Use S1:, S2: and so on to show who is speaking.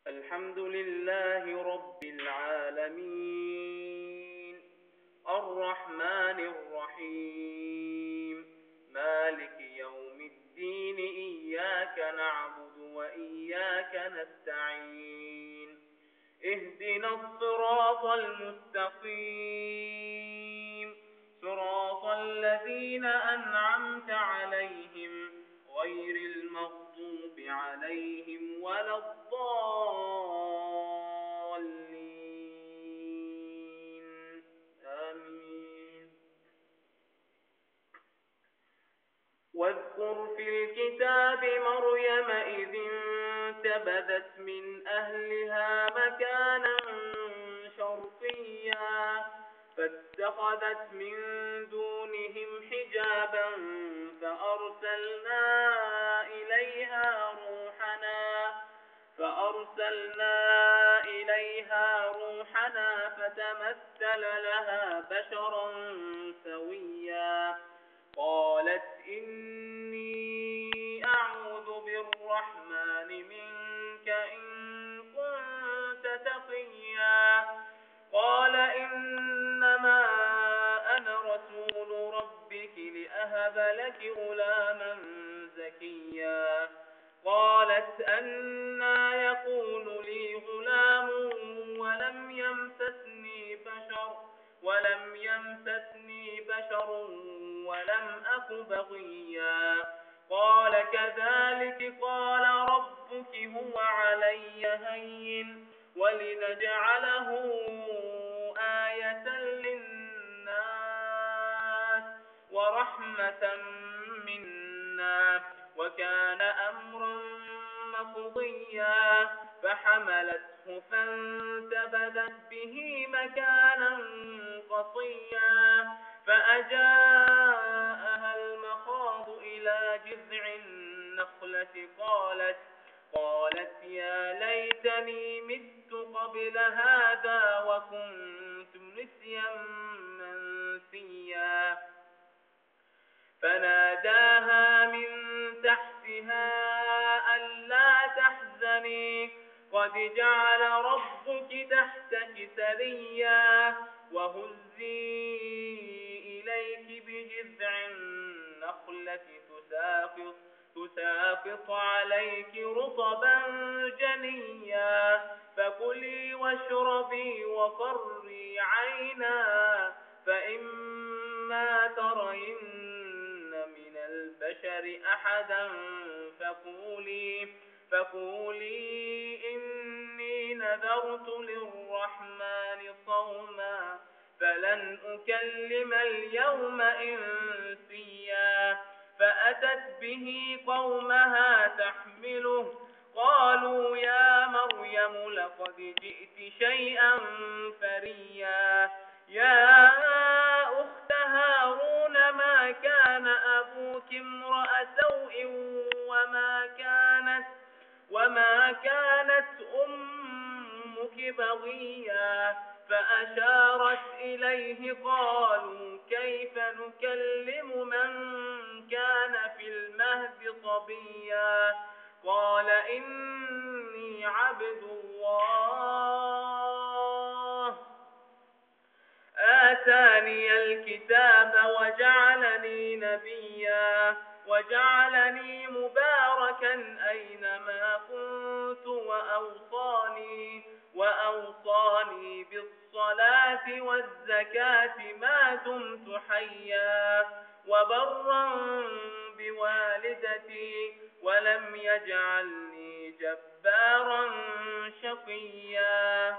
S1: الحمد لله رب العالمين الرحمن الرحيم مالك يوم الدين إياك نعبد وإياك نستعين اهدنا الصراط المستقيم صراط الذين أنعمت عليهم غير المغضوب عليهم ولا الضالين آمين. واذكر في الكتاب مريم إذ انتبذت من أهلها مكانا شرقيا فاتخذت من دونهم حجابا فأرسلنا إليها روحنا فتمثل لها بشرا سويا قالت إني أعوذ بالرحمن منك إن كنت تقيا قال إنما أنا رسول ربك لأهب لك غلاما زكيا قالت أنى يكون لي غلام ولم يمسسني بشر ولم أك بغيا قال كذلك قال ربك هو علي هين ولنجعله آية للناس ورحمة منا وكان أمرا مقضيا فحملته فانتبذت به مكانا قصيا فأجاءها المخاض إلى جذع النخلة قالت يا ليتني مت قبل هذا وكنت نسيا منسيا فناداها من تحتها ألا تحزني قد جعل ربك تحتك سريا وهزي إليك بجذع النخلة تساقط عليك رطبا جنيا فكلي واشربي وقري عينا فإما ترين من البشر أحدا فقولي إني نذرت للرحمن صوما فلن أكلم اليوم إنسيا فأتت به قومها تحمله قالوا يا مريم لقد جئت شيئا فريا يا أخت هارون ما كان أبوك امرأ سوء وما كانت أمك بغيا فأشارت إليه قالوا كيف نكلم من كان في المهد صبيا قال إني عبد الله آتاني الكتاب وجعلني نبيا وجعلني مباركا أينما كنت وأوصاني بالصلاة والزكاة ما دمت حيا وبرا بوالدتي ولم يجعلني جبارا شقيا.